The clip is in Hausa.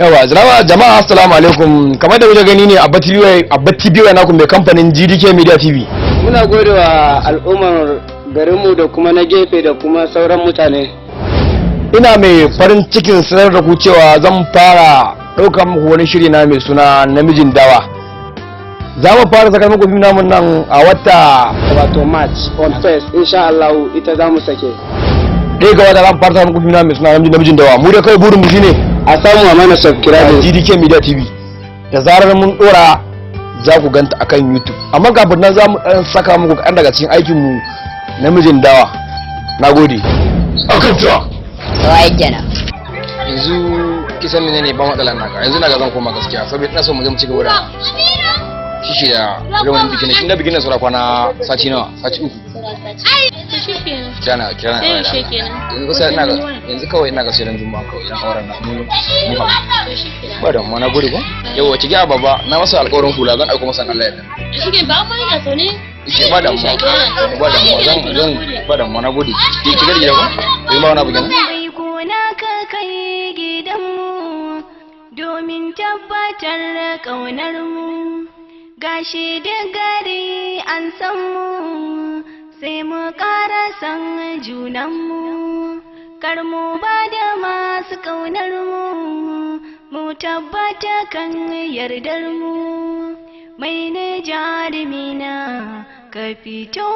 Yawa jama'a, jama'a, assalamu alaikum. Kamar da kuke gani ne, Abba TV, Abba TV naku mai kamfanin GDK Media TV. Muna gode wa al'ummar garinmu da kuma na gefe da kuma sauran mutane. Ina mai farin cikin sanar da ku cewa zan fara ɗaukar muku wani shiri na mai suna Namijin Dawa. Za mu fara sakar muku fim namun nan a wata wato March on first, insha Allah ita za mu sake. 1 ga wata za mu fara sakar muku fim namun mai suna Namijin Dawa. Mu da kai burin mu shine a samu a mana subscribe GDK Media TV. Da zarar mun dora, za ku ganta akan YouTube, amma kafin nan za mu dan saka muku kaɗan daga cikin aikin mu Namijin Dawa. Nagode. Akan ta. Wai kenan. Yanzu kisan menene? Ba matsala, naka yanzu na ga zan koma gaskiya, saboda ina so mu je mu ci gaba da shi da rawanin bikin. Kin ga bikin nan saura kwana sati nawa? Sati 3. To shi kenan. Kirana, kirana. Sai yaushe kenan? Yanzu kusa ina ga yanzu kawai ina ga sai ran Juma'a kawai idan auren na mun haɗu. To shi kenan. Ba da mu, na gode ba. Yawa, ki ga baba na masa alƙawarin hula, zan aiko masa in Allah ya yarda. To shi kenan, ba ma ina zaune. Ke ba da mu, ba da mu, zan zan ba da mu, na gode. Ki ga gida ko ba wani abu kenan. Mai kona ka kai gidanmu domin tabbatar ƙaunarmu. Gashi da gari an san mu, sai mu ƙara san junanmu. Kar mu ba da masu ƙaunarmu, mu tabbata kan yardarmu. Mai ne jarumina ka fito.